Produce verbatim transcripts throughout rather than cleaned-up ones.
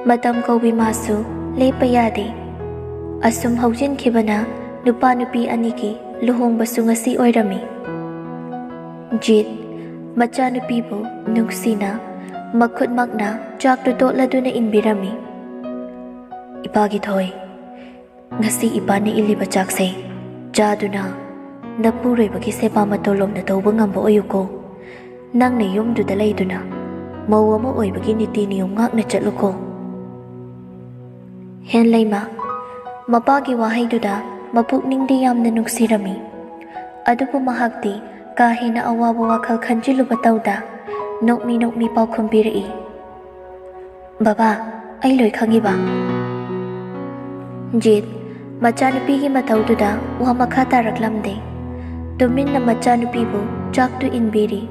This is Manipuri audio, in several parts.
ꯃꯇꯝ ꯀꯧꯕꯤ ꯃꯥꯁꯨ ꯂꯦꯞꯄ ꯌꯥꯗꯦ꯫ ꯑꯁꯨꯝ ꯍꯧꯖꯤꯟꯈꯤꯕꯅ ꯅꯨꯄꯥ ꯅꯨꯄꯤ ꯑꯅꯤꯒꯤ ꯂꯨꯍꯣꯡꯕꯁꯨ ꯉꯁꯤ ꯑꯣꯏꯔꯝꯃꯤ꯫ ꯖꯤꯠ, ꯃꯆꯥꯅꯨꯄꯤꯕꯨ ꯅꯨꯡꯁꯤꯅ ꯃꯈꯨꯠꯃꯛꯅ ꯆꯥꯛꯇꯨ ꯇꯣꯠꯂꯗꯨꯅ ꯏꯟꯕꯤꯔꯝꯃꯤ꯫ "ꯏꯄꯥꯒꯤ ꯊꯣꯏ, ꯉꯁꯤ ꯏꯄꯥꯅ ꯏꯜꯂꯤꯕ ꯆꯥꯛꯁꯦ ꯆꯥꯗꯨꯅ ꯅꯄꯨꯔꯣꯏꯕꯒꯤ ꯁꯦꯕꯥ ꯃꯇꯧ ꯂꯣꯝꯅ ꯇꯧꯕ ꯉꯝꯕ ꯑꯣꯏꯌꯨꯀꯣ꯫ ꯅꯪꯅ ꯌꯨꯝꯗꯨꯗ ꯂꯩꯗꯨꯅ ꯃꯧ ꯑꯃ ꯑꯣꯏꯕꯒꯤ ꯅꯤꯇꯤ ꯅꯤꯌꯣꯝ ꯉꯥꯛꯅ ꯆꯠꯂꯨꯀꯣ꯫" ꯍꯦꯟꯂꯩꯃ, ꯃꯄꯥꯒꯤ ꯋꯥꯍꯩꯗꯨꯗ ꯃꯄꯨꯛꯅꯤꯡꯗꯤ ꯌꯥꯝꯅ ꯅꯨꯡꯁꯤꯔꯝꯃꯤ꯫ ꯑꯗꯨꯕꯨ ꯃꯍꯥꯛꯇꯤ ꯀꯥ ꯍꯦꯟꯅ ꯑꯋꯥꯕ ꯋꯥꯈꯜ ꯈꯟꯖꯤꯜꯂꯨꯕ ꯇꯧꯗ ꯅꯣꯛꯃꯤ ꯅꯣꯛꯃꯤ ꯄꯥꯎꯈꯨꯝ ꯄꯤꯔꯛꯏ, "ꯕꯕꯥ, ꯑꯩ ꯂꯣꯏ ꯈꯪꯉꯤꯕ꯫" ꯖꯤꯠ, ꯃꯆꯥꯅꯨꯄꯤꯒꯤ ꯃꯇꯧꯗꯨꯗ ꯋꯥ ꯃꯈꯥ ꯇꯥꯔꯛꯂꯝꯗꯦ꯫ ꯇꯨꯃꯤꯟꯅ ꯃꯆꯥꯅꯨꯄꯤꯕꯨ ꯆꯥꯛꯇꯨ ꯏꯟꯕꯤꯔꯤ꯫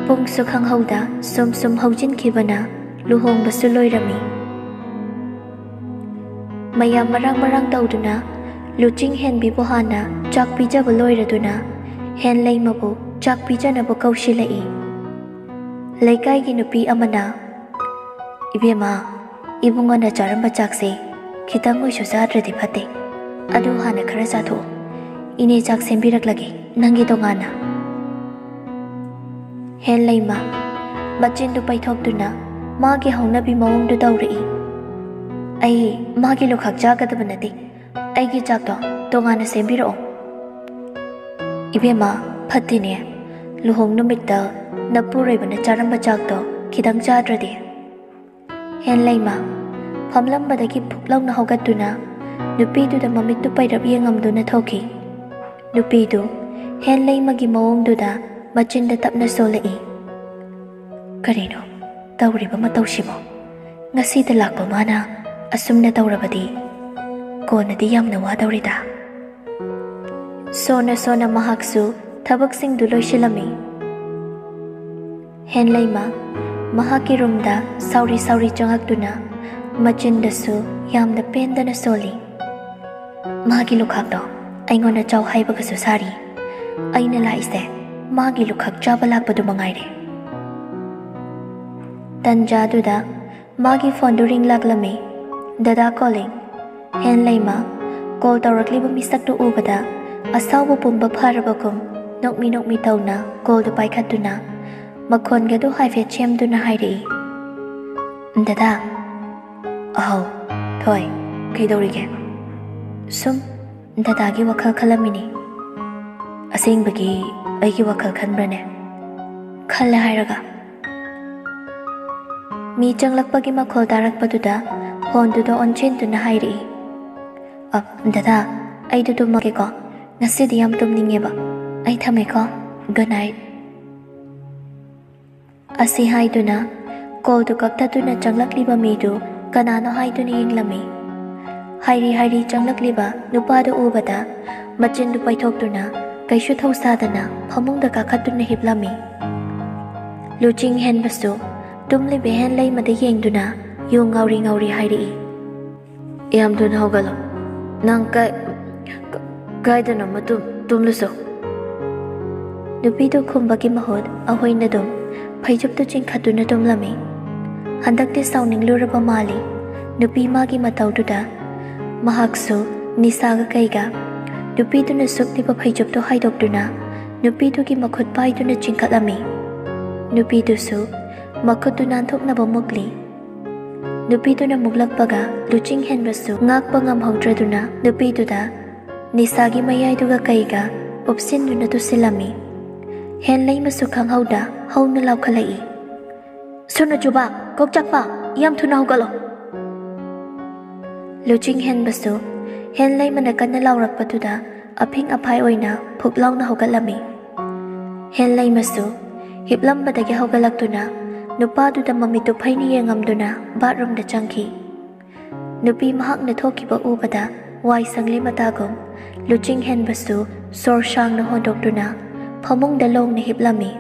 ꯄꯨꯡꯁꯨ ꯈꯪꯍꯧꯗ ꯁꯨꯝ ꯁꯨꯝ ꯍꯧꯖꯤꯟꯈꯤꯕꯅ ꯂꯨꯍꯣꯡꯕꯁꯨ ꯂꯣꯏꯔꯝꯃꯤ꯫ ꯃꯌꯥꯝ ꯃꯔꯥꯡ ꯃꯔꯥꯡ ꯇꯧꯗꯨꯅ ꯂꯨꯆꯤꯡ ꯍꯦꯟꯕꯤꯕꯨ ꯍꯥꯟꯅ ꯆꯥꯛ ꯄꯤꯖꯕ ꯂꯣꯏꯔꯗꯨꯅ ꯍꯦꯟꯂꯩꯃꯕꯨ ꯆꯥꯛ ꯄꯤꯖꯅꯕ ꯀꯧꯁꯤꯜꯂꯛꯏ꯫ ꯂꯩꯀꯥꯏꯒꯤ ꯅꯨꯄꯤ ꯑꯃꯅ, "ꯏꯕꯦꯝꯃ, ꯏꯕꯨꯡꯉꯣꯅ ꯆꯥꯔꯝꯕ ꯆꯥꯛꯁꯦ ꯈꯤꯇꯪ ꯑꯣꯏꯁꯨ ꯆꯥꯗ꯭ꯔꯗꯤ ꯐꯠꯇꯦ꯫ ꯑꯗꯨ ꯍꯥꯟꯅ ꯈꯔ ꯆꯥꯊꯣꯛꯑꯣ꯫ ꯏꯅꯦ ꯆꯥꯛ ꯁꯦꯝꯕꯤꯔꯛꯂꯒꯦ ꯅꯪꯒꯤ ꯇꯣꯉꯥꯟꯅ꯫" ꯍꯦꯟꯂꯩꯃ, ꯃꯆꯤꯟꯗꯨ ꯄꯩꯊꯣꯛꯇꯨꯅ ꯃꯥꯒꯤ ꯍꯧꯅꯕꯤ ꯃꯑꯣꯡꯗꯨ ꯇꯧꯔꯛꯏ꯫ "ꯑꯩ ꯃꯥꯒꯤ ꯂꯨꯈꯥꯛ ꯆꯥꯒꯗꯕ ꯅꯠꯇꯦ꯫ ꯑꯩꯒꯤ ꯆꯥꯛꯇꯣ ꯇꯣꯉꯥꯟꯅ ꯁꯦꯝꯕꯤꯔꯛꯑꯣ꯫" "ꯏꯕꯦꯝꯃ, ꯐꯠꯇꯦꯅꯦ꯫ ꯂꯨꯍꯣꯡ ꯅꯨꯃꯤꯠꯇ ꯅꯄꯨꯔꯣꯏꯕꯅ ꯆꯥꯔꯝꯕ ꯆꯥꯛꯇꯣ ꯈꯤꯇꯪ ꯆꯥꯗ꯭ꯔꯗꯤ?" ꯍꯦꯟꯂꯩꯃ, ꯐꯝꯂꯝꯕꯗꯒꯤ ꯐꯨꯛ ꯂꯥꯎꯅ ꯍꯧꯒꯠꯇꯨꯅ ꯅꯨꯄꯤꯗꯨꯗ ꯃꯃꯤꯠꯇꯨ ꯄꯩꯔꯞ ꯌꯦꯡꯉꯝꯗꯨꯅ ꯊꯣꯛꯈꯤ꯫ ꯅꯨꯄꯤꯗꯨ ꯍꯦꯟꯂꯩꯃꯒꯤ ꯃꯑꯣꯡꯗꯨꯗ ꯃꯆꯤꯟꯗ ꯇꯞꯅ ꯁꯣꯜꯂꯛꯏ꯫ "ꯀꯔꯤꯅꯣ ꯇꯧꯔꯤꯕ ꯃꯇꯧꯁꯤꯕꯣ? ꯉꯁꯤꯗ ꯂꯥꯛꯄ ꯃꯥꯅ ꯑꯁꯨꯝꯅ ꯇꯧꯔꯕꯗꯤ ꯀꯣꯟꯅꯗꯤ ꯌꯥꯝꯅ ꯋꯥꯗꯧꯔꯤꯗ꯫" ꯁꯣꯟꯅ ꯁꯣꯟꯅ ꯃꯍꯥꯛꯁꯨ ꯊꯕꯛꯁꯤꯡꯗꯨ ꯂꯣꯏꯁꯤꯜꯂꯝꯃꯤ꯫ ꯍꯦꯟꯂꯩꯃ ꯃꯍꯥꯛꯀꯤ ꯔꯨꯝꯗ ꯁꯥꯎꯔꯤ ꯁꯥꯎꯔꯤ ꯆꯪꯉꯛꯇꯨꯅ ꯃꯆꯤꯟꯗꯁꯨ ꯌꯥꯝꯅ ꯄꯦꯟꯗꯅ ꯁꯣꯜꯂꯤ꯫ "ꯃꯥꯒꯤ ꯂꯨꯈꯥꯛꯇꯣ ꯑꯩꯉꯣꯟꯗ ꯆꯥꯎ ꯍꯥꯏꯕꯒꯁꯨ ꯁꯥꯔꯤ꯫ ꯑꯩꯅ ꯂꯥꯛꯏꯁꯦ ꯃꯥꯒꯤ ꯂꯨꯈꯥꯛ ꯆꯥꯕ ꯂꯥꯛꯄꯗꯨ ꯃꯉꯥꯏꯔꯦ꯫" ꯇꯟꯖꯥꯗꯨꯗ ꯃꯥꯒꯤ ꯐꯣꯟꯗꯨ ꯔꯤꯡ ꯂꯥꯛꯂꯝꯃꯤ꯫ "ꯗꯗꯥ ꯀꯣꯂꯤꯡ꯫" ꯍꯦꯟꯂꯩꯃ ꯀꯣꯜ ꯇꯧꯔꯛꯂꯤꯕ ꯃꯤꯁꯛꯇꯨ ꯎꯕꯗ ꯑꯁꯥꯎꯕ ꯄꯨꯝꯕ ꯐꯥꯔꯕꯒꯨꯝ ꯅꯣꯛꯃꯤ ꯅꯣꯛꯃꯤ ꯇꯧꯅ ꯀꯣꯜꯗꯨ ꯄꯥꯏꯈꯠꯇꯨꯅ ꯃꯈꯣꯟꯒꯗꯨ ꯍꯥꯏꯐꯦꯠ ꯁꯦꯝꯗꯨꯅ ꯍꯥꯏꯔꯛꯏ, "ꯗꯗꯥ꯫" "ꯑꯍꯧ, ꯊꯣꯏ, ꯀꯩꯗꯧꯔꯤꯒꯦ?" "ꯁꯨꯝ ꯗꯗꯥꯒꯤ ꯋꯥꯈꯜ ꯈꯜꯂꯝꯃꯤꯅꯤ꯫" "ꯑꯁꯦꯡꯕꯒꯤ ꯑꯩꯒꯤ ꯋꯥꯈꯜ ꯈꯟꯕ꯭ꯔꯅꯦ?" "ꯈꯜꯂꯦ ꯍꯥꯏꯔꯒ꯫" ꯃꯤ ꯆꯪꯂꯛꯄꯒꯤ ꯃꯈꯣꯜ ꯇꯥꯔꯛꯄꯗꯨꯗ ꯐꯣꯟꯗꯨꯗ ꯑꯣꯟꯁꯤꯟꯗꯨꯅ ꯍꯥꯏꯔꯛꯏ, "ꯑ, ꯗꯗꯥ, ꯑꯩꯗꯣ ꯇꯨꯝꯃꯒꯦꯀꯣ꯫ ꯉꯁꯤꯗꯤ ꯌꯥꯝ ꯇꯨꯝꯅꯤꯡꯉꯦꯕ꯫ ꯑꯩ ꯊꯝꯃꯦꯀꯣ꯫ Good night꯫" ꯑꯁꯤ ꯍꯥꯏꯗꯨꯅ ꯀꯣꯜꯗꯨ ꯀꯛꯊꯠꯇꯨꯅ ꯆꯪꯂꯛꯂꯤꯕ ꯃꯤꯗꯨ ꯀꯅꯥꯅꯣ ꯍꯥꯏꯗꯨꯅ ꯌꯦꯡꯂꯝꯃꯤ꯫ ꯍꯥꯏꯔꯤ ꯍꯥꯏꯔꯤ ꯆꯪꯂꯛꯂꯤꯕ ꯅꯨꯄꯥꯗꯨ ꯎꯕꯗ ꯃꯆꯤꯟꯗꯨ ꯄꯩꯊꯣꯛꯇꯨꯅ ꯀꯩꯁꯨ ꯊꯧꯁꯥꯗꯅ ꯐꯃꯨꯡꯗ ꯀꯥꯈꯠꯇꯨꯅ ꯍꯤꯞꯂꯝꯃꯤ꯫ ꯂꯨꯆꯤꯡ ꯍꯦꯟꯕꯁꯨ ꯇꯨꯝꯂꯤꯕ ꯍꯦꯟꯂꯩꯃꯗ ꯌꯦꯡꯗꯨꯅ ꯌꯨ ꯉꯥꯎꯔꯤ ꯉꯥꯎꯔꯤ ꯍꯥꯏꯔꯛꯏ, "ꯌꯥꯝ ꯊꯨꯅ ꯍꯧꯒꯠꯂꯣ꯫ ꯅꯪ ꯀꯥꯏ-, ꯀ-, ꯀꯥꯏꯗꯅꯣꯃ ꯇꯨꯝ-, ꯇꯨꯝꯂꯨꯆꯣ꯫" ꯅꯨꯄꯤꯗꯨ ꯈꯨꯝꯕꯒꯤ ꯃꯍꯨꯠ ꯑꯍꯣꯏꯅꯗꯨꯝ ꯐꯩꯖꯨꯞꯇꯨ ꯆꯤꯡꯈꯠꯇꯨꯅ ꯇꯨꯝꯂꯝꯃꯤ꯫ ꯍꯟꯗꯛꯇꯤ ꯁꯥꯎꯅꯤꯡꯂꯨꯔꯕ ꯃꯥꯜꯂꯤ ꯅꯨꯄꯤ ꯃꯥꯒꯤ ꯃꯇꯧꯗꯨꯗ꯫ ꯃꯍꯥꯛꯁꯨ ꯅꯤꯁꯥꯒ ꯀꯩꯒ ꯅꯨꯄꯤꯗꯨꯅ ꯁꯨꯞꯂꯤꯕ ꯐꯩꯖꯨꯞꯇꯨ ꯍꯥꯏꯗꯣꯛꯇꯨꯅ ꯅꯨꯄꯤꯗꯨꯒꯤ ꯃꯈꯨꯠ ꯄꯥꯏꯗꯨꯅ ꯆꯤꯡꯈꯠꯂꯝꯃꯤ꯫ ꯅꯨꯄꯤꯗꯨꯁꯨ ꯃꯈꯨꯠꯇꯨ ꯅꯥꯟꯊꯣꯛꯅꯕ ꯃꯨꯛꯂꯤ꯫ ꯅꯨꯄꯤꯗꯨꯅ ꯃꯨꯛꯂꯛꯄꯒ ꯂꯨꯆꯤꯡ ꯍꯦꯟꯕꯁꯨ ꯉꯥꯛꯄ ꯉꯝꯍꯧꯗ꯭ꯔꯗꯨꯅ ꯅꯨꯄꯤꯗꯨꯗ ꯅꯤꯁꯥꯒꯤ ꯃꯌꯥꯏꯗꯨꯒ ꯀꯩꯒ ꯎꯞꯁꯤꯟꯗꯨꯅ ꯇꯨꯁꯤꯜꯂꯝꯃꯤ꯫ ꯍꯦꯟꯂꯩꯃꯁꯨ ꯈꯪꯍꯧꯗ ꯍꯧꯅ ꯂꯥꯎꯈꯠꯂꯛꯏ, "ꯁꯨꯅ ꯆꯨꯕ, ꯀꯣꯛꯆꯥꯛꯄ, ꯌꯥꯝ ꯊꯨꯅ ꯍꯧꯒꯠꯂꯣ!" ꯂꯨꯆꯤꯡ ꯍꯦꯟꯕꯁꯨ ꯍꯦꯟꯂꯩꯃꯅ ꯀꯟꯅ ꯂꯥꯎꯔꯛꯄꯗꯨꯗ ꯑꯐꯤꯡ ꯑꯐꯥꯏ ꯑꯣꯏꯅ ꯐꯨꯛ ꯂꯥꯎꯅ ꯍꯧꯒꯠꯂꯝꯃꯤ꯫ ꯍꯦꯟꯂꯩꯃꯁꯨ ꯍꯤꯞꯂꯝꯕꯗꯒꯤ ꯍꯧꯒꯠꯂꯛꯇꯨꯅ ꯅꯨꯄꯥꯗꯨꯗ ꯃꯃꯤꯠꯇꯨ ꯐꯩꯅ ꯌꯦꯡꯉꯝꯗꯨꯅ ꯕꯥꯠꯔꯨꯝꯗ ꯆꯪꯈꯤ꯫ ꯅꯨꯄꯤ ꯃꯍꯥꯛꯅ ꯊꯣꯛꯈꯤꯕ ꯎꯕꯗ ꯋꯥꯏ ꯁꯪꯂꯤ ꯃꯇꯥꯒꯨꯝ ꯂꯨꯆꯤꯡ ꯍꯦꯟꯕꯁꯨ ꯁꯣꯔ ꯁꯥꯡꯅ ꯍꯣꯟꯗꯣꯛꯇꯨꯅ ꯐꯃꯨꯡꯗ ꯂꯣꯡꯅ ꯍꯤꯞꯂꯝꯃꯤ꯫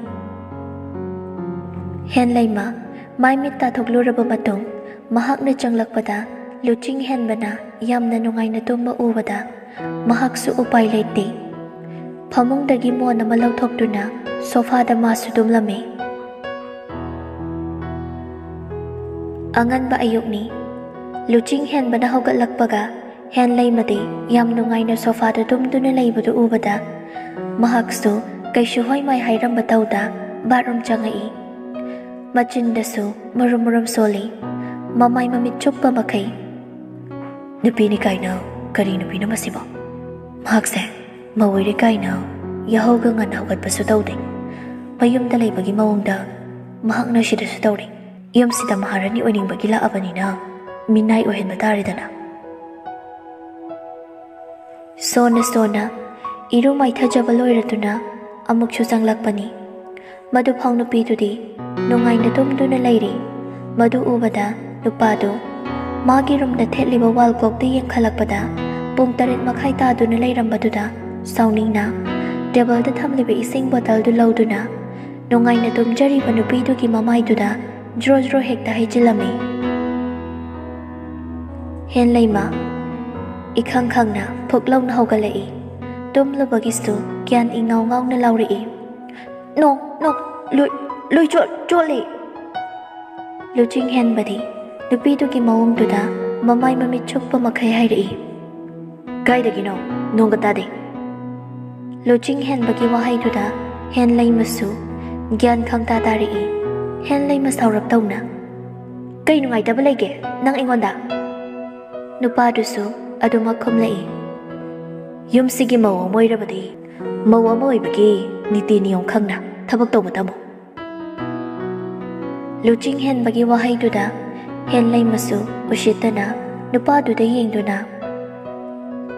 ꯍꯦꯟꯂꯩꯃ ꯃꯥꯏ ꯃꯤꯠ ꯇꯥꯊꯣꯛꯂꯨꯔꯕ ꯃꯇꯨꯡ ꯃꯍꯥꯛꯅ ꯆꯪꯂꯛꯄꯗ ꯂꯨꯆꯤꯡ ꯍꯦꯟꯕꯅ ꯌꯥꯝꯅ ꯅꯨꯡꯉꯥꯏꯅ ꯇꯨꯝꯕ ꯎꯕꯗ ꯃꯍꯥꯛꯁꯨ ꯎꯄꯥꯏ ꯂꯩꯇꯦ꯫ ꯐꯃꯨꯡꯗꯒꯤ ꯃꯣꯟ ꯑꯃ ꯂꯧꯊꯣꯛꯇꯨꯅ ꯁꯣꯐꯥꯗ ꯃꯥꯁꯨ ꯇꯨꯝꯂꯝꯃꯤ꯫ ꯑꯉꯟꯕ ꯑꯌꯨꯛꯅꯤ꯫ ꯂꯨꯆꯤꯡ ꯍꯦꯟꯕꯅ ꯍꯧꯒꯠꯂꯛꯄꯒ ꯍꯦꯟꯂꯩꯃꯗꯤ ꯌꯥꯝ ꯅꯨꯡꯉꯥꯏꯅ ꯁꯣꯐꯥꯗ ꯇꯨꯝꯗꯨꯅ ꯂꯩꯕꯗꯨ ꯎꯕꯗ ꯃꯍꯥꯛꯁꯨ ꯀꯩꯁꯨ ꯍꯣꯏ ꯃꯥꯏ ꯍꯥꯏꯔꯝꯕ ꯇꯧꯗ ꯕꯥꯠꯔꯨꯝ ꯆꯪꯉꯛꯏ꯫ ꯃꯆꯤꯟꯗꯁꯨ ꯃꯨꯔꯨꯝ ꯃꯨꯔꯨꯝ ꯁꯣꯜꯂꯤ꯫ ꯃꯃꯥꯏ ꯃꯃꯤꯠ ꯆꯨꯞꯄ ꯃꯈꯩ꯫ "ꯅꯨꯄꯤꯅꯤ ꯀꯥꯏꯅ, ꯀꯔꯤ ꯅꯨꯄꯤꯅꯣ ꯃꯁꯤꯕꯣ? ꯃꯍꯥꯛꯁꯦ ꯃꯧ ꯑꯣꯏꯔꯦ ꯀꯥꯏꯅ ꯌꯥꯍꯧꯒ ꯉꯟꯅ ꯍꯧꯒꯠꯄꯁꯨ ꯇꯧꯗꯦ꯫ ꯃꯌꯨꯝꯗ ꯂꯩꯕꯒꯤ ꯃꯑꯣꯡꯗ ꯃꯍꯥꯛꯅ ꯁꯤꯗꯁꯨ ꯇꯧꯔꯤ꯫ ꯌꯨꯝꯁꯤꯗ ꯃꯍꯥꯔꯥꯅꯤ ꯑꯣꯏꯅꯤꯡꯕꯒꯤ ꯂꯥꯛꯑꯕꯅꯤꯅ ꯃꯤꯅꯥꯏ ꯑꯣꯏꯍꯟꯕ ꯇꯥꯔꯦꯗꯅ꯫" ꯁꯣꯟꯅ ꯁꯣꯟꯅ ꯏꯔꯨ ꯃꯥꯏꯊꯖꯕ ꯂꯣꯏꯔꯗꯨꯅ ꯑꯃꯨꯛꯁꯨ ꯆꯪꯂꯛꯄꯅꯤ꯫ ꯃꯗꯨꯐꯥꯎ ꯅꯨꯄꯤꯗꯨꯗꯤ ꯅꯨꯡꯉꯥꯏꯅ ꯇꯨꯝꯗꯨꯅ ꯂꯩꯔꯤ꯫ ꯃꯗꯨ ꯎꯕꯗ ꯅꯨꯄꯥꯗꯨ ꯃꯥꯒꯤ ꯔꯨꯝꯗ ꯊꯦꯠꯂꯤꯕ ꯋꯥꯜ ꯀ꯭ꯂꯣꯛꯇ ꯌꯦꯡꯈꯠꯂꯛꯄꯗ ꯄꯨꯡ ꯇꯔꯦꯠ ꯃꯈꯥꯏ ꯇꯥꯗꯨꯅ ꯂꯩꯔꯝꯕꯗꯨꯗ ꯁꯥꯎꯅꯤꯡꯅ ꯇꯦꯕꯜꯗ ꯊꯝꯂꯤꯕ ꯏꯁꯤꯡ ꯕꯣꯇꯜꯗꯨ ꯂꯧꯗꯨꯅ ꯅꯨꯡꯉꯥꯏꯅ ꯇꯨꯝꯖꯔꯤꯕ ꯅꯨꯄꯤꯗꯨꯒꯤ ꯃꯃꯥꯏꯗꯨꯗ ꯖ꯭ꯔꯣ ꯖ꯭ꯔꯣ ꯍꯦꯛꯇ ꯍꯩꯖꯤꯜꯂꯝꯃꯤ꯫ ꯍꯦꯟꯂꯩꯃ ꯏꯈꯪ ꯈꯪꯅ ꯐꯨꯛ ꯂꯧꯅ ꯍꯧꯒꯠꯂꯛꯏ꯫ ꯇꯨꯝꯂꯨꯕꯒꯤꯁꯨ ꯒ꯭ꯌꯥꯟ ꯏꯉꯥꯎ ꯉꯥꯎꯅ ꯂꯥꯎꯔꯛꯏ꯫ "ꯅꯣꯡ, ꯅꯣꯡ, ꯂꯨꯏ, ꯂꯨꯏ ꯆꯣꯠ-, ꯆꯣꯠꯂꯤ!" ꯂꯨꯆꯤꯡ ꯍꯦꯟꯕꯗꯤ ꯅꯨꯄꯤꯗꯨꯒꯤ ꯃꯑꯣꯡꯗꯨꯗ ꯃꯃꯥꯏ ꯃꯃꯤꯠ ꯆꯨꯞꯄ ꯃꯈꯩ ꯍꯥꯏꯔꯛꯏ꯫ "ꯀꯥꯏꯗꯒꯤꯅꯣ? ꯅꯣꯡꯒ ꯇꯥꯗꯦ!" ꯂꯨꯆꯤꯡ ꯍꯦꯟꯕꯒꯤ ꯋꯥꯍꯩꯗꯨꯗ ꯍꯦꯟꯂꯩꯃꯁꯨ ꯒ꯭ꯌꯥꯟ ꯈꯪꯇꯥ ꯇꯥꯔꯛꯏ꯫ ꯍꯦꯟꯂꯩꯃ ꯁꯥꯎꯔꯞ ꯇꯧꯅ, "ꯀꯩ ꯅꯨꯡꯉꯥꯏꯇꯕ ꯂꯩꯒꯦ ꯅꯪ ꯑꯩꯉꯣꯟꯗ?" ꯅꯨꯄꯥꯗꯨꯁꯨ ꯑꯗꯨꯃꯛ ꯈꯨꯝꯂꯛꯏ꯫ "ꯌꯨꯝꯁꯤꯒꯤ ꯃꯧ ꯑꯃ ꯑꯣꯏꯔꯕꯗꯤ ꯃꯧ ꯑꯃ ꯑꯣꯏꯕꯒꯤ ꯅꯤꯇꯤ ꯅꯤꯌꯣꯝ ꯈꯪꯅ ꯊꯕꯛ ꯇꯧꯕ ꯇꯝꯃꯨ꯫" ꯂꯨꯆꯤꯡ ꯍꯦꯟꯕꯒꯤ ꯋꯥꯍꯩꯗꯨꯗ ꯍꯦꯟꯂꯩꯃꯁꯨ ꯎꯁꯤꯠꯇꯅ ꯅꯨꯄꯥꯗꯨꯗ ꯌꯦꯡꯗꯨꯅ,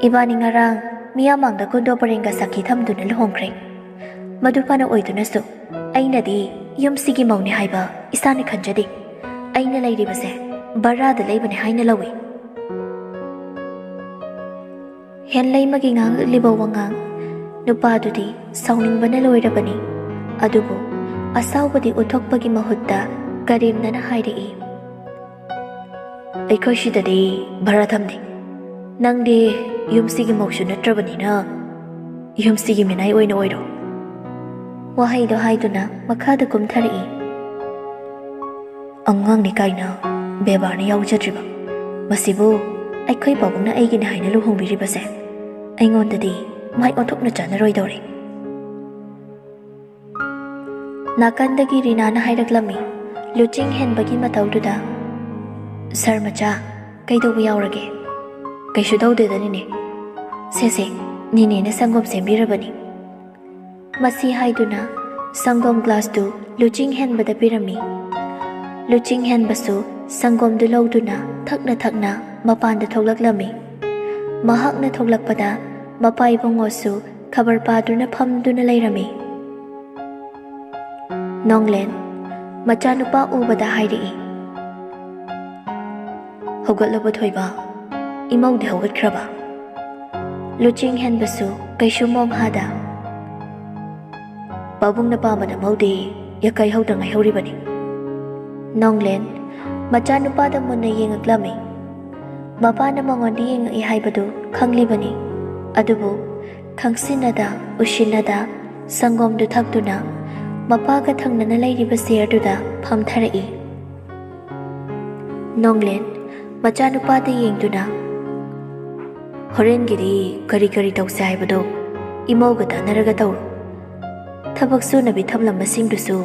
"ꯏꯕꯥꯅꯤ ꯉꯔꯥꯡ ꯃꯤꯌꯥꯝ ꯃꯥꯡꯗ ꯀꯨꯟꯗꯣ ꯄꯔꯦꯡꯒ ꯁꯥꯈꯤ ꯊꯝꯗꯨꯅ ꯂꯨꯍꯣꯡꯈ꯭ꯔꯦ꯫ ꯃꯗꯨ ꯐꯅ ꯑꯣꯏꯗꯨꯅꯁꯨ ꯑꯩꯅꯗꯤ ꯌꯨꯝꯁꯤꯒꯤ ꯃꯧꯅꯤ ꯍꯥꯏꯕ ꯏꯁꯥꯅ ꯈꯟꯖꯗꯦ꯫ ꯑꯩꯅ ꯂꯩꯔꯤꯕꯁꯦ ꯚꯔꯥꯗ ꯂꯩꯕꯅꯦ ꯍꯥꯏꯅ ꯂꯧꯏ꯫" ꯍꯦꯟꯂꯩꯃꯒꯤ ꯉꯥꯡꯂꯛꯂꯤꯕ ꯋꯥꯉꯥꯡ ꯅꯨꯄꯥꯗꯨꯗꯤ ꯁꯥꯎꯅꯤꯡꯕꯅ ꯂꯣꯏꯔꯕꯅꯤ꯫ ꯑꯗꯨꯕꯨ ꯑꯁꯥꯎꯕꯗꯤ ꯎꯠꯊꯣꯛꯄꯒꯤ ꯃꯍꯨꯠꯇ ꯀꯔꯦꯝꯅꯅ ꯍꯥꯏꯔꯛꯏ, "ꯑꯩꯈꯣꯏ ꯁꯤꯗꯗꯤ ꯚꯔꯥ ꯊꯝꯗꯦ꯫ ꯅꯪꯗꯤ ꯌꯨꯝꯁꯤꯒꯤ ꯃꯧꯁꯨ ꯅꯠꯇ꯭ꯔꯕꯅꯤꯅ ꯌꯨꯝꯁꯤꯒꯤ ꯃꯤꯅꯥꯏ ꯑꯣꯏꯅ ꯑꯣꯏꯔꯣ꯫" ꯋꯥꯍꯩꯗꯣ ꯍꯥꯏꯗꯨꯅ ꯃꯈꯥꯗ ꯀꯨꯝꯊꯔꯛꯏ꯫ "ꯑꯉꯥꯡꯅꯤ ꯀꯥꯏꯅ ꯕꯦꯕꯥꯔꯅ ꯌꯥꯎꯖꯗ꯭ꯔꯤꯕ꯫ ꯃꯁꯤꯕꯨ ꯑꯩꯈꯣꯏ ꯄꯥꯕꯨꯡꯅ ꯑꯩꯒꯤꯅꯤ ꯍꯥꯏꯅ ꯂꯨꯍꯣꯡꯕꯤꯔꯤꯕꯁꯦ ꯑꯩꯉꯣꯟꯗꯗꯤ ꯃꯥꯏ ꯑꯣꯟꯊꯣꯛꯅ ꯆꯥꯟꯅꯔꯣꯏꯗꯧꯔꯦ꯫ ꯅꯥꯀꯟꯗꯒꯤ ꯔꯤꯅꯥꯅ ꯍꯥꯏꯔꯛꯂꯝꯃꯤ, ꯂꯨꯆꯤꯡ ꯍꯦꯟꯕꯒꯤ ꯃꯇꯧꯗꯨꯗ, "ꯁꯥꯔ ꯃꯆꯥ, ꯀꯩꯗꯧꯕ ꯌꯥꯎꯔꯒꯦ?" "ꯀꯩꯁꯨ ꯇꯧꯗꯦꯗ ꯅꯤꯅꯦ꯫ ꯁꯦ ꯁꯦ, ꯅꯤꯅꯦꯅ ꯁꯪꯒꯣꯝ ꯁꯦꯝꯕꯤꯔꯕꯅꯤ꯫" ꯃꯁꯤ ꯍꯥꯏꯗꯨꯅ ꯁꯪꯒꯣꯝ ꯒ꯭ꯂꯥꯁꯇꯨ ꯂꯨꯆꯤꯡ ꯍꯦꯟꯕꯗ ꯄꯤꯔꯝꯃꯤ꯫ ꯂꯨꯆꯤꯡ ꯍꯦꯟꯕꯁꯨ ꯁꯪꯒꯣꯝꯗꯨ ꯂꯧꯗꯨꯅ ꯊꯛꯅ ꯊꯛꯅ ꯃꯄꯥꯟꯗ ꯊꯣꯛꯂꯛꯂꯝꯃꯤ꯫ ꯃꯍꯥꯛꯅ ꯊꯣꯛꯂꯛꯄꯗ ꯃꯄꯥ ꯏꯕꯨꯡꯉꯣꯁꯨ ꯈꯕꯔ ꯄꯥꯗꯨꯅ ꯐꯝꯗꯨꯅ ꯂꯩꯔꯝꯃꯤ꯫ ꯅꯣꯡꯂꯦꯟ ꯃꯆꯥꯅꯨꯄꯥ ꯎꯕꯗ ꯍꯥꯏꯔꯛꯏ, "ꯍꯧꯒꯠꯂꯕ ꯊꯣꯏꯕ? ꯏꯃꯧꯗꯤ ꯍꯧꯒꯠꯈ꯭ꯔꯕ?" ꯂꯨꯆꯤꯡ ꯍꯦꯟꯕꯁꯨ ꯀꯩꯁꯨ ꯃꯣꯡ ꯍꯥꯗ, "ꯄꯥꯕꯨꯡꯅ ꯄꯥꯝꯕꯅ ꯃꯧꯗꯤ ꯌꯥꯀꯥꯏ ꯍꯧꯗ ꯉꯥꯏꯍꯧꯔꯤꯕꯅꯤ꯫" ꯅꯣꯡꯂꯦꯟ ꯃꯆꯥꯅꯨꯄꯥꯗ ꯃꯨꯟꯅ ꯌꯦꯡꯉꯛꯂꯝꯃꯤ꯫ ꯃꯄꯥꯅ ꯃꯉꯣꯟꯗ ꯌꯦꯡꯉꯛꯏ ꯍꯥꯏꯕꯗꯨ ꯈꯪꯂꯤꯕꯅꯤ꯫ ꯑꯗꯨꯕꯨ ꯈꯪꯁꯤꯟꯅꯗ ꯎꯁꯤꯟꯅꯗ ꯁꯪꯒꯣꯝꯗꯨ ꯊꯛꯇꯨꯅ ꯃꯄꯥꯒ ꯊꯪꯅꯅ ꯂꯩꯔꯤꯕ ꯆꯤꯌꯔꯗꯨꯗ ꯐꯝꯊꯔꯛꯏ꯫ ꯅꯣꯡꯂꯦꯟ ꯃꯆꯥꯅꯨꯄꯥꯗ ꯌꯦꯡꯗꯨꯅ, "ꯍꯣꯔꯦꯟꯒꯤꯗꯤ ꯀꯔꯤ ꯀꯔꯤ ꯇꯧꯁꯦ ꯍꯥꯏꯕꯗꯣ ꯏꯃꯧꯒ ꯇꯥꯟꯅꯔꯒ ꯇꯧꯔꯣ꯫ ꯊꯕꯛ ꯁꯨꯅꯕꯤ ꯊꯝꯂꯝꯕꯁꯤꯡꯗꯨꯁꯨ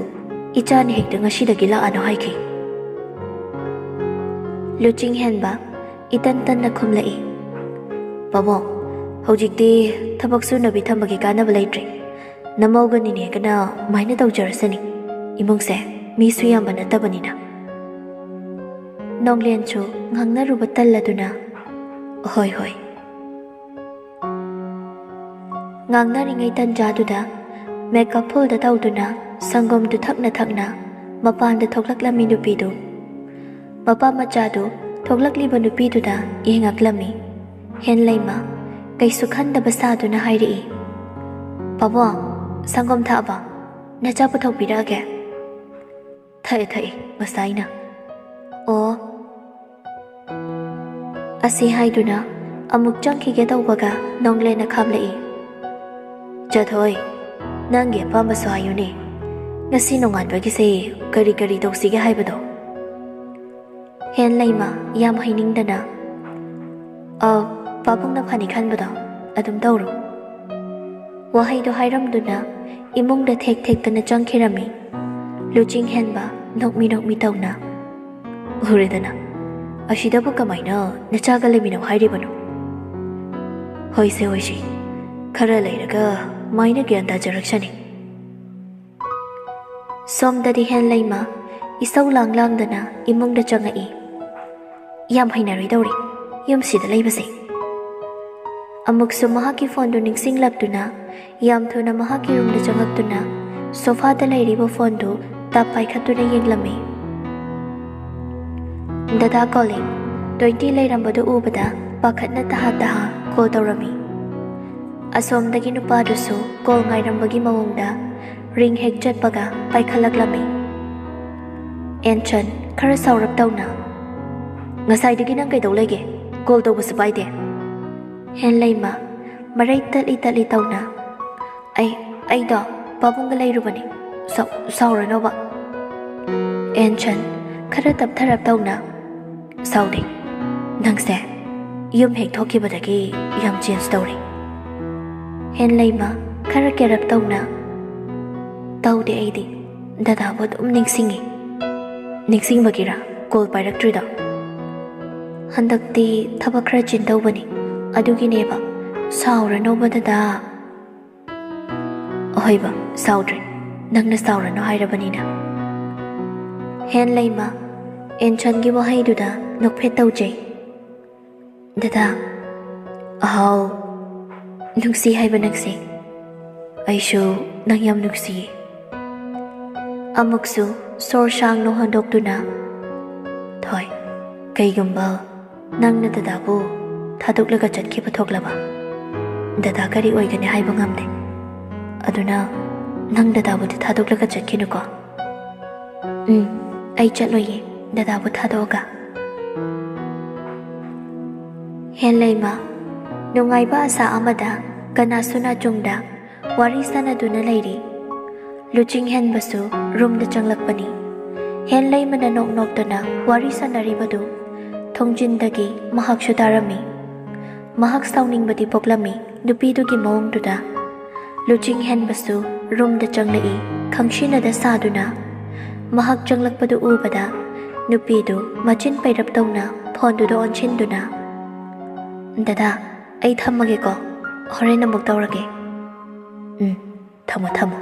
ꯏꯆꯥꯅ ꯍꯦꯛꯇ ꯉꯁꯤꯗꯒꯤ ꯂꯥꯛꯑꯅꯨ ꯍꯥꯏꯈꯤ꯫" ꯂꯨꯆꯤꯡ ꯍꯦꯟꯕ ꯏꯇꯟ ꯇꯟꯅ ꯈꯨꯝꯂꯛꯏ, "ꯄꯥꯕꯨꯡ, ꯍꯧꯖꯤꯛꯇꯤ ꯊꯕꯛ ꯁꯨꯅꯕꯤ ꯊꯝꯕꯒꯤ ꯀꯥꯟꯅꯕ ꯂꯩꯇ꯭ꯔꯦ꯫ ꯅꯃꯧꯒ ꯅꯤꯅꯦꯒꯅ ꯃꯥꯏꯅ ꯇꯧꯖꯔꯁꯅꯤ꯫ ꯏꯃꯨꯡꯁꯦ ꯃꯤꯁꯨ ꯌꯥꯝꯕ ꯅꯠꯇꯕꯅꯤꯅ꯫" ꯅꯣꯡꯂꯦꯟꯁꯨ ꯉꯥꯡꯅꯔꯨꯕ ꯇꯜꯂꯗꯨꯅ, "ꯍꯣꯏ, ꯍꯣꯏ꯫" ꯉꯥꯡꯅꯔꯤꯉꯩ ꯇꯟꯖꯥꯗꯨꯗ ꯃꯦꯀꯞ ꯐꯨꯜꯗ ꯇꯧꯗꯨꯅ ꯁꯪꯒꯣꯝꯗꯨ ꯊꯛꯅ ꯊꯛꯅ ꯃꯄꯥꯟꯗ ꯊꯣꯛꯂꯛꯂꯝꯃꯤ ꯅꯨꯄꯤꯗꯨ꯫ ꯃꯄꯥ ꯃꯆꯥꯗꯨ ꯊꯣꯛꯂꯛꯂꯤꯕ ꯅꯨꯄꯤꯗꯨꯗ ꯌꯦꯡꯉꯛꯂꯝꯃꯤ꯫ ꯍꯦꯟꯂꯩꯃ ꯀꯩꯁꯨ ꯈꯟꯗꯕ ꯁꯥꯗꯨꯅ ꯍꯥꯏꯔꯛꯏ, "ꯄꯥꯕꯨꯡ, ꯁꯪꯒꯣꯝ ꯊꯛꯑꯕ? ꯅꯆꯥ ꯄꯨꯊꯣꯛꯄꯤꯔꯛꯑꯒꯦ?" "ꯊꯛꯑꯦ, ꯊꯛꯑꯦ, ꯉꯁꯥꯏꯅ꯫" "ꯑꯣ꯫" ꯑꯁꯤ ꯍꯥꯏꯗꯨꯅ ꯑꯃꯨꯛ ꯆꯪꯈꯤꯒꯦ ꯇꯧꯕꯒ ꯅꯣꯡꯂꯦꯟꯅ ꯈꯥꯝꯂꯛꯏ꯫ "ꯆꯥꯊꯣꯏ, ꯅꯪꯒꯤ ꯑꯄꯥꯝꯕꯁꯨ ꯍꯥꯏꯌꯨꯅꯦ꯫ ꯉꯁꯤ ꯅꯣꯡꯉꯥꯟꯕꯒꯤꯁꯦ ꯀꯔꯤ ꯀꯔꯤ ꯇꯧꯁꯤꯒꯦ ꯍꯥꯏꯕꯗꯣ?" ꯍꯦꯟꯂꯩꯃ ꯌꯥꯝ ꯍꯩꯅꯤꯡꯗꯅ, "ꯑ, ꯄꯥꯕꯨꯡꯅ ꯐꯅꯤ ꯈꯟꯕꯗꯣ ꯑꯗꯨꯝ ꯇꯧꯔꯣ"꯫ ꯋꯥꯍꯩꯗꯣ ꯍꯥꯏꯔꯝꯗꯨꯅ ꯏꯃꯨꯡꯗ ꯊꯦꯛ ꯊꯦꯛꯇꯅ ꯆꯪꯈꯤꯔꯝꯃꯤ꯫ ꯂꯨꯆꯤꯡ ꯍꯦꯟꯕ ꯅꯣꯛꯃꯤ ꯅꯣꯛꯃꯤ ꯇꯧꯅ, "ꯎꯔꯦꯗꯅ, ꯑꯁꯤꯗꯕꯨ ꯀꯃꯥꯏꯅ ꯅꯆꯥꯒ ꯂꯩꯃꯤꯟꯅꯧ ꯍꯥꯏꯔꯤꯕꯅꯣ?" "ꯍꯣꯏꯁꯦ, ꯍꯣꯏꯁꯦ, ꯈꯔ ꯂꯩꯔꯒ ꯃꯥꯏꯅ ꯒ꯭ꯌꯥꯟ ꯇꯥꯖꯔꯛꯁꯅꯤ"꯫ ꯁꯣꯝꯗꯗꯤ ꯍꯦꯟꯂꯩꯃ ꯏꯁꯧ ꯂꯥꯡ ꯂꯥꯡꯗꯅ ꯏꯃꯨꯡꯗ ꯆꯪꯉꯛꯏ꯫ ꯌꯥꯝ ꯍꯩꯅꯔꯣꯏꯗꯧꯔꯤ ꯌꯨꯝꯁꯤꯗ ꯂꯩꯕꯁꯦ꯫ ꯑꯃꯨꯛꯁꯨ ꯃꯍꯥꯛꯀꯤ ꯐꯣꯟꯗꯨ ꯅꯤꯡꯁꯤꯡꯂꯛꯇꯨꯅ ꯌꯥꯝ ꯊꯨꯅ ꯃꯍꯥꯛꯀꯤ ꯔꯨꯝꯗ ꯆꯪꯉꯛꯇꯨꯅ ꯁꯣꯐꯥꯗ ꯂꯩꯔꯤꯕ ꯐꯣꯟꯗꯨ ꯇꯞ ꯄꯥꯏꯈꯠꯇꯨꯅ ꯌꯦꯡꯂꯝꯃꯤ꯫ ꯗꯗꯥ ꯀꯣꯂꯤꯡ ꯇ꯭ꯋꯦꯟꯇꯤ ꯂꯩꯔꯝꯕꯗꯨ ꯎꯕꯗ ꯄꯥꯈꯠꯅ ꯇꯍꯥ ꯇꯍꯥ ꯀꯣꯜ ꯇꯧꯔꯝꯃꯤ꯫ ꯑꯁꯣꯝꯗꯒꯤ ꯅꯨꯄꯥꯗꯨꯁꯨ ꯀꯣꯜ ꯉꯥꯏꯔꯝꯕꯒꯤ ꯃꯑꯣꯡꯗ ꯔꯤꯡ ꯍꯦꯛ ꯆꯠꯄꯒ ꯄꯥꯏꯈꯠꯂꯛꯂꯝꯃꯤ꯫ ꯑꯦꯟꯁꯟ ꯈꯔ ꯁꯥꯎꯔꯞ ꯇꯧꯅ, "ꯉꯁꯥꯏꯗꯒꯤ ꯅꯪ ꯀꯩꯗꯧ ꯂꯩꯒꯦ? ꯀꯣꯜ ꯇꯧꯕꯁꯨ ꯄꯥꯏꯗꯦ"꯫ ꯍꯦꯟꯂꯩꯃ ꯃꯔꯩ ꯇꯠꯂꯤ ꯇꯠꯂꯤ ꯇꯧꯅ, "ꯑꯩ, ꯑꯩꯗꯣ ꯄꯥꯕꯨꯡꯒ ꯂꯩꯔꯨꯕꯅꯤ꯫ ꯁꯥꯎ-, ꯁꯥꯎꯔꯅꯣꯕ"꯫ ꯑꯦꯟꯁꯟ ꯈꯔ ꯇꯞꯊꯔꯞ ꯇꯧꯅ, "ꯁꯥꯎꯗꯦ꯫ ꯅꯪꯁꯦ ꯌꯨꯝ ꯍꯦꯛ ꯊꯣꯛꯈꯤꯕꯗꯒꯤ ꯌꯥꯝ ꯆꯦꯟꯖ ꯇꯧꯔꯦ"꯫ ꯍꯦꯟꯂꯩꯃ ꯈꯔ ꯀꯦꯔꯞ ꯇꯧꯅ, "ꯇꯧꯗꯦ, ꯑꯩꯗꯤ ꯗꯗꯥꯕꯨ ꯑꯗꯨꯝ ꯅꯤꯡꯁꯤꯡꯉꯤ"꯫ "ꯅꯤꯡꯁꯤꯡꯕꯒꯤꯔ ꯀꯣꯜ ꯄꯥꯏꯔꯛꯇ꯭ꯔꯤꯗꯣ?" "ꯍꯟꯗꯛꯇꯤ ꯊꯕꯛ ꯈꯔ ꯆꯤꯟꯗꯧꯕꯅꯤ, ꯑꯗꯨꯒꯤꯅꯦꯕ"꯫ "ꯁꯥꯎꯔꯅꯣꯕ ꯗꯗꯥ"꯫ "ꯑꯍꯣꯏꯕ, ꯁꯥꯎꯗ꯭ꯔꯦ, ꯅꯪꯅ ꯁꯥꯎꯔꯅꯨ ꯍꯥꯏꯔꯕꯅꯤꯅ"꯫ ꯍꯦꯟꯂꯩꯃ ꯑꯦꯟꯁꯟꯒꯤ ꯋꯥꯍꯩꯗꯨꯗ ꯅꯣꯛꯐꯦꯠ ꯇꯧꯖꯩ꯫ "ꯗꯗꯥ, ꯑꯍꯥꯎ, ꯅꯨꯡꯁꯤ ꯍꯥꯏꯕ ꯅꯪꯁꯦ꯫ ꯑꯩꯁꯨ ꯅꯪ ꯌꯥꯝ ꯅꯨꯡꯁꯤꯌꯦ"꯫ ꯑꯃꯨꯛꯁꯨ ꯁꯣꯔ ꯁꯥꯡꯅ ꯍꯣꯟꯗꯣꯛꯇꯨꯅ, "ꯊꯣꯏ, ꯀꯩꯒꯨꯝꯕ ꯅꯪꯅ ꯗꯗꯥꯕꯨ ꯊꯥꯗꯣꯛꯂꯒ ꯆꯠꯈꯤꯕ ꯊꯣꯛꯂꯕ, ꯗꯗꯥ ꯀꯔꯤ ꯑꯣꯏꯒꯅꯤ ꯍꯥꯏꯕ ꯉꯝꯗꯦ꯫ ꯑꯗꯨꯅ ꯅꯪ ꯗꯗꯥꯕꯨꯗꯤ ꯊꯥꯗꯣꯛꯂꯒ ꯆꯠꯈꯤꯅꯨꯀꯣ"꯫ "ꯎꯝ, ꯑꯩ ꯆꯠꯂꯣꯏꯌꯦ ꯗꯗꯥꯕꯨ ꯊꯥꯗꯣꯛꯑꯒ"꯫ ꯍꯦꯟꯂꯩꯃ ꯅꯨꯡꯉꯥꯏꯕ ꯑꯁꯥ ꯑꯃꯗ ꯀꯅꯥꯁꯨ ꯅꯥꯆꯨꯡꯗ ꯋꯥꯔꯤ ꯁꯥꯟꯅꯗꯨꯅ ꯂꯩꯔꯤ꯫ ꯂꯨꯆꯤꯡ ꯍꯦꯟꯕꯁꯨ ꯔꯨꯝꯗ ꯆꯪꯂꯛꯄꯅꯤ꯫ ꯍꯦꯟꯂꯩꯃꯅ ꯅꯣꯛ ꯅꯣꯛꯇꯅ ꯋꯥꯔꯤ ꯁꯥꯟꯅꯔꯤꯕꯗꯨ ꯊꯣꯡꯖꯤꯟꯗꯒꯤ ꯃꯍꯥꯛꯁꯨ ꯇꯥꯔꯝꯃꯤ꯫ ꯃꯍꯥꯛ ꯁꯥꯎꯅꯤꯡꯕꯗꯤ ꯄꯣꯛꯂꯝꯃꯤ ꯅꯨꯄꯤꯗꯨꯒꯤ ꯃꯑꯣꯡꯗꯨꯗ꯫ ꯂꯨꯆꯤꯡ ꯍꯦꯟꯕꯁꯨ ꯔꯨꯝꯗ ꯆꯪꯂꯛꯏ, ꯈꯪꯁꯤꯟꯅꯗ ꯁꯥꯗꯨꯅ꯫ ꯃꯍꯥꯛ ꯆꯪꯂꯛꯄꯗꯨ ꯎꯕꯗ ꯅꯨꯄꯤꯗꯨ ꯃꯆꯤꯟ ꯄꯩꯔꯞ ꯇꯧꯅ ꯐꯣꯟꯗꯨꯗ ꯑꯣꯟꯁꯤꯟꯗꯨꯅ, "ꯗꯗꯥ, ꯑꯩ ꯊꯝꯃꯒꯦꯀꯣ, ꯍꯣꯔꯦꯟ ꯑꯃꯨꯛ ꯇꯧꯔꯒꯦ꯫" "ꯎꯝ, ꯊꯝꯃꯣ, ꯊꯝꯃꯣ꯫"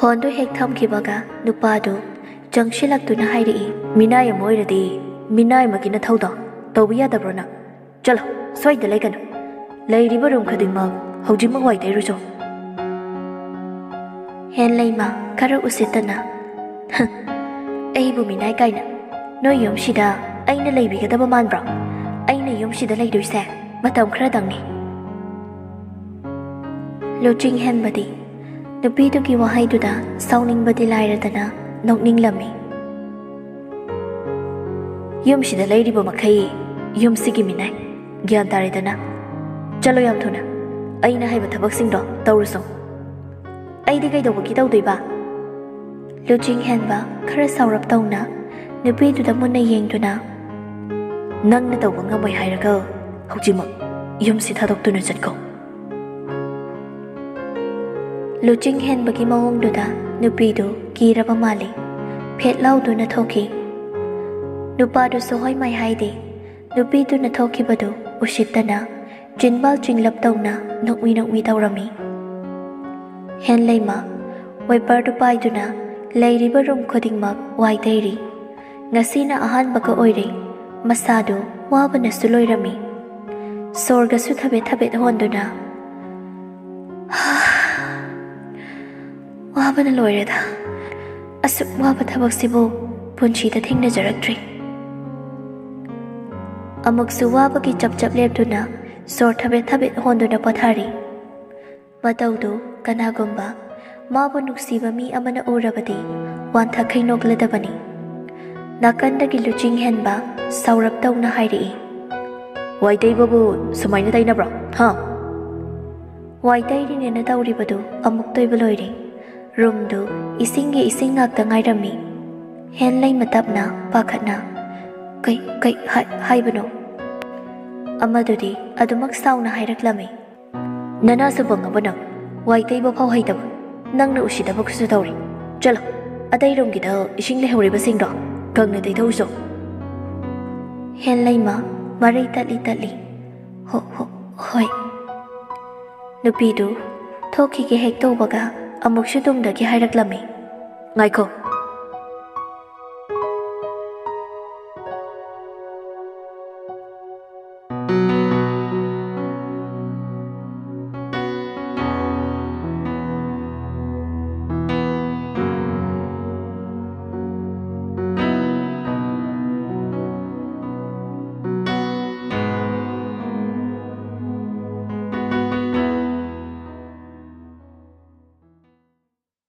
ꯐꯣꯟꯗꯨ ꯍꯦꯛ ꯊꯝꯈꯤꯕꯒ ꯅꯨꯄꯥꯗꯨ ꯆꯪꯁꯤꯜꯂꯛꯇꯨꯅ ꯍꯥꯏꯔꯛꯏ, "ꯃꯤꯅꯥꯏ ꯑꯃ ꯑꯣꯏꯔꯗꯤ ꯃꯤꯅꯥꯏꯃꯛꯀꯤ ꯅꯊꯧꯗꯣ ꯇꯧꯕ ꯌꯥꯗꯕ꯭ꯔꯣ ꯅꯪ? ꯆꯠꯂꯣ, ꯁ꯭ꯋꯥꯏꯗ ꯂꯩꯒꯅꯨ꯫ ꯂꯩꯔꯤꯕ ꯔꯨꯝ ꯈꯨꯗꯤꯡꯃꯛ ꯍꯧꯖꯤꯛꯃꯛ ꯋꯥꯏ ꯇꯩꯔꯨꯆꯣ꯫" ꯍꯦꯟꯂꯩꯃ ꯈꯔ ꯎꯁꯤꯠꯇꯅ, "ꯍ, ꯑꯩꯕꯨ ꯃꯤꯅꯥꯏ ꯀꯥꯏꯅ? ꯅꯣꯏ ꯌꯨꯝꯁꯤꯗ ꯑꯩꯅ ꯂꯩꯕꯤꯒꯗꯕ ꯃꯥꯟꯕ꯭ꯔꯣ? ꯑꯩꯅ ꯌꯨꯝꯁꯤꯗ ꯂꯩꯗꯣꯏꯁꯦ ꯃꯇꯝ ꯈꯔꯗꯪꯅꯤ꯫" ꯂꯨꯆꯤꯡ ꯍꯦꯟꯕꯗꯤ ꯅꯨꯄꯤꯗꯨꯒꯤ ꯋꯥꯍꯩꯗꯨꯗ ꯁꯥꯎꯅꯤꯡꯕꯗꯤ ꯂꯥꯏꯔꯗꯅ ꯅꯣꯛꯅꯤꯡꯂꯝꯃꯤ꯫ "ꯌꯨꯝꯁꯤꯗ ꯂꯩꯔꯤꯕ ꯃꯈꯩ ꯌꯨꯝꯁꯤꯒꯤ ꯃꯤꯅꯥꯏ꯫ ꯒ꯭ꯌꯥꯟ ꯇꯥꯔꯦꯗꯅ? ꯆꯠꯂꯣ ꯌꯥꯝ ꯊꯨꯅ꯫ ꯑꯩꯅ ꯍꯥꯏꯕ ꯊꯕꯛꯁꯤꯡꯗꯣ ꯇꯧꯔꯨꯆꯣ꯫" "ꯑꯩꯗꯤ ꯀꯩꯗꯧꯕꯒꯤ ꯇꯧꯗꯣꯏꯕ?" ꯂꯨꯆꯤꯡ ꯍꯦꯟꯕ ꯈꯔ ꯁꯥꯎꯔꯞ ꯇꯧꯅ ꯅꯨꯄꯤꯗꯨꯗ ꯃꯨꯟꯅ ꯌꯦꯡꯗꯨꯅ, "ꯅꯪꯅ ꯇꯧꯕ ꯉꯝꯃꯣꯏ ꯍꯥꯏꯔꯒ ꯍꯧꯖꯤꯛꯃꯛ ꯌꯨꯝꯁꯤ ꯊꯥꯗꯣꯛꯇꯨꯅ ꯆꯠꯈꯣ꯫" ꯂꯨꯆꯤꯡ ꯍꯦꯟꯕꯒꯤ ꯃꯑꯣꯡꯗꯨꯗ ꯅꯨꯄꯤꯗꯨ ꯀꯤꯔꯕ ꯃꯥꯜꯂꯤ꯫ ꯐꯦꯠ ꯂꯥꯎꯗꯨꯅ ꯊꯣꯛꯈꯤ꯫ ꯅꯨꯄꯥꯗꯨꯁꯨ ꯍꯣꯏ ꯃꯥꯏ ꯍꯥꯏꯗꯦ꯫ ꯅꯨꯄꯤꯗꯨꯅ ꯊꯣꯛꯈꯤꯕꯗꯨ ꯎꯁꯤꯠꯇꯅ ꯆꯤꯟꯕꯥꯜ ꯆꯤꯡꯂꯞ ꯇꯧꯅ ꯅꯣꯛꯃꯤ ꯅꯣꯛꯃꯤ ꯇꯧꯔꯝꯃꯤ꯫ ꯍꯦꯟꯂꯩꯃ ꯋꯥꯏꯄꯔꯗꯨ ꯄꯥꯏꯗꯨꯅ ꯂꯩꯔꯤꯕ ꯔꯨꯝ ꯈꯨꯗꯤꯡꯃꯛ ꯋꯥꯏ ꯇꯩꯔꯤ꯫ ꯉꯁꯤꯅ ꯑꯍꯥꯟꯕꯒ ꯑꯣꯏꯔꯦ꯫ ꯃꯁꯥꯗꯨ ꯋꯥꯕꯅꯁꯨ ꯂꯣꯏꯔꯝꯃꯤ꯫ ꯁꯣꯔꯒꯁꯨ ꯊꯕꯦꯠ ꯊꯕꯦꯠ ꯍꯣꯟꯗꯨꯅ, "ꯋꯥꯕꯅ ꯂꯣꯏꯔꯦꯗ꯫ ꯑꯁꯨꯛ ꯋꯥꯕ ꯊꯕꯛꯁꯤꯕꯨ ꯄꯨꯟꯁꯤꯗ ꯊꯦꯡꯅꯖꯔꯛꯇ꯭ꯔꯤ꯫" ꯑꯃꯨꯛꯁꯨ ꯋꯥꯕꯒꯤ ꯆꯞ ꯆꯞ ꯂꯦꯞꯇꯨꯅ ꯁꯣꯔ ꯊꯕꯦꯠ ꯊꯕꯦꯠ ꯍꯣꯟꯗꯨꯅ ꯄꯣꯊꯥꯔꯤ꯫ ꯃꯇꯧꯗꯨ ꯀꯅꯥꯒꯨꯝꯕ ꯃꯥꯕꯨ ꯅꯨꯡꯁꯤꯕ ꯃꯤ ꯑꯃꯅ ꯎꯔꯕꯗꯤ ꯋꯥꯟꯊꯈꯩ ꯅꯣꯛꯂꯗꯕꯅꯤ꯫ ꯅꯥꯀꯟꯗꯒꯤ ꯂꯨꯆꯤꯡ ꯍꯦꯟꯕ ꯁꯥꯎꯔꯞ ꯇꯧꯅ ꯍꯥꯏꯔꯛꯏ, "ꯋꯥꯏ ꯇꯩꯕꯕꯨ ꯁꯨꯃꯥꯏꯅ ꯇꯩꯅꯕ꯭ꯔꯣ? ꯍꯥ?" ꯋꯥꯏ ꯇꯩꯔꯤꯅꯦꯅ ꯇꯧꯔꯤꯕꯗꯨ ꯑꯃꯨꯛꯇꯣꯏꯕ ꯂꯣꯏꯔꯦ꯫ ꯔꯨꯝꯗꯨ ꯏꯁꯤꯡꯒꯤ ꯏꯁꯤꯡ ꯉꯥꯛꯇ ꯉꯥꯏꯔꯝꯃꯤ꯫ ꯍꯦꯟꯂꯩꯃ ꯇꯞꯅ, ꯄꯥꯈꯠꯅ, "ꯀꯩ, ꯀꯩ ꯍꯥꯏ-, ꯍꯥꯏꯕꯅꯣ?" ꯑꯃꯗꯨꯗꯤ ꯑꯗꯨꯃꯛ ꯁꯥꯎꯅ ꯍꯥꯏꯔꯛꯂꯝꯃꯤ꯫ "ꯅꯅꯥꯁꯨ ꯄꯪꯉꯕ ꯅꯪ? ꯋꯥꯏ ꯇꯩꯕ ꯐꯥꯎ ꯍꯩꯇꯕ ꯅꯪꯅ ꯎꯁꯤꯠꯇꯕꯒꯁꯨ ꯇꯧꯔꯤ꯫ ꯆꯠꯂꯣ, ꯑꯇꯩ ꯔꯨꯝꯒꯤꯗ ꯏꯁꯤꯡ ꯂꯩꯍꯧꯔꯤꯕꯁꯤꯡꯗꯣ ꯀꯪꯅ ꯇꯩꯊꯣꯛꯎꯆꯣ꯫" ꯍꯦꯟꯂꯩꯃ ꯃꯔꯩ ꯇꯠꯂꯤ ꯇꯠꯂꯤ, "ꯍꯣ, ꯍꯣ, ꯍꯣꯏ꯫" ꯅꯨꯄꯤꯗꯨ ꯊꯣꯛꯈꯤꯒꯦ ꯍꯦꯛ ꯇꯧꯕꯒ ꯑꯃꯨꯛꯁꯨ ꯇꯨꯡꯗꯒꯤ ꯍꯥꯏꯔꯛꯂꯝꯃꯤ, "ꯉꯥꯏꯈꯣ,